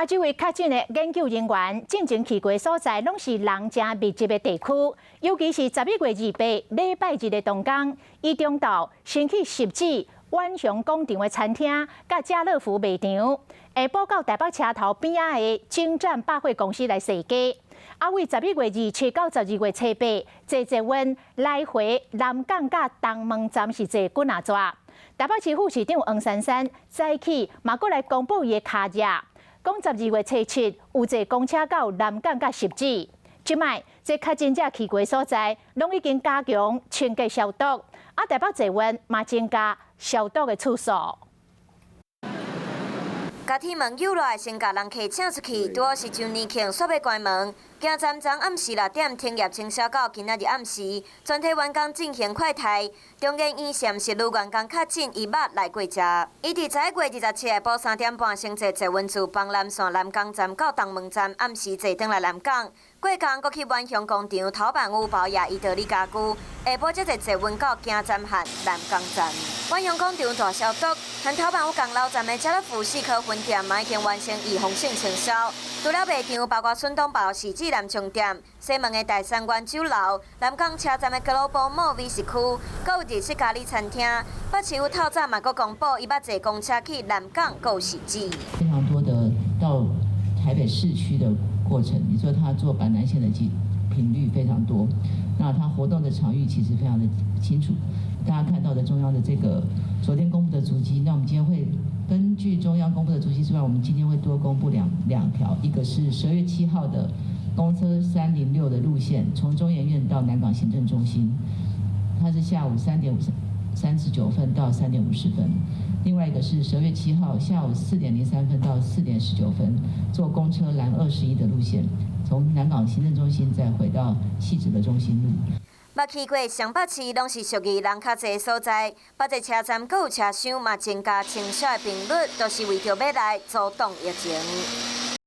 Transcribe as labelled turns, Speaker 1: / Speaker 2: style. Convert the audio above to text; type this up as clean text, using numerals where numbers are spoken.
Speaker 1: 啊，這位確診的研究人員進前去過所在，攏是人誠密集的地區，尤其是11月28禮拜日的當天，伊中晝先去汐止遠雄廣場的餐廳，佮家樂福賣場，下晡到台北車頭邊仔的精湛百貨公司來踅街。啊，為11月27到12月初八坐捷運來回南港佮東門站是坐幾若逝。台北市副市長黃珊珊早起嘛閣來公布伊的跤跡。講12月初七有坐公車到南港佮汐止，這擺這確診者去過所在，攏已經加強清潔消毒，啊，台北捷運嘛增加消毒的次數。
Speaker 2: 共鐵門扭落來，先共人客請出去，拄好是周年慶，煞欲關門。京站昨暗時6點停業清消到今仔日暗時，全體員工進行快篩。中研院是毋是女員工確診，伊捌來過遮。伊佇11月27下晡3點半乘坐捷運自板南線南港站到東門站，暗時坐轉來南港。過工閣去遠雄廣場頭板屋保養伊道理家具，下晡才坐捷運到京站和南港站。遠雄廣場大消毒，和頭板屋仝樓層的家樂福四科分店嘛已經完成預防性清消。除了賣場，包括孫東寶、汐止南昌店、西門的大三元酒樓、南港車站的 Global Mall 美食區，閣有日式咖喱餐廳。北市府透早嘛閣公布，伊捌坐公車去南港閣汐止。
Speaker 3: 非常多的到台北市區的過程，你說他坐板南線的頻率非常多，那他活動的場域其實非常的清楚。大家看到的中央的這個昨天公布的足跡，那我們今天會根據中央公布的足跡之外，我們今天會多公布兩條，一個是12月7號的公車306的路線，從中研院到南港行政中心，它是下午3點39分到3點50分。另外一個是12月7號下午4點03分到4點19分，坐公車藍21的路線，從南港行政中心再回到汐止的中心路。
Speaker 2: 捌去過雙北市，攏是屬於人較濟所在。北捷車站閣有車廂嘛增加清掃的頻率，都是為著欲來阻擋疫情。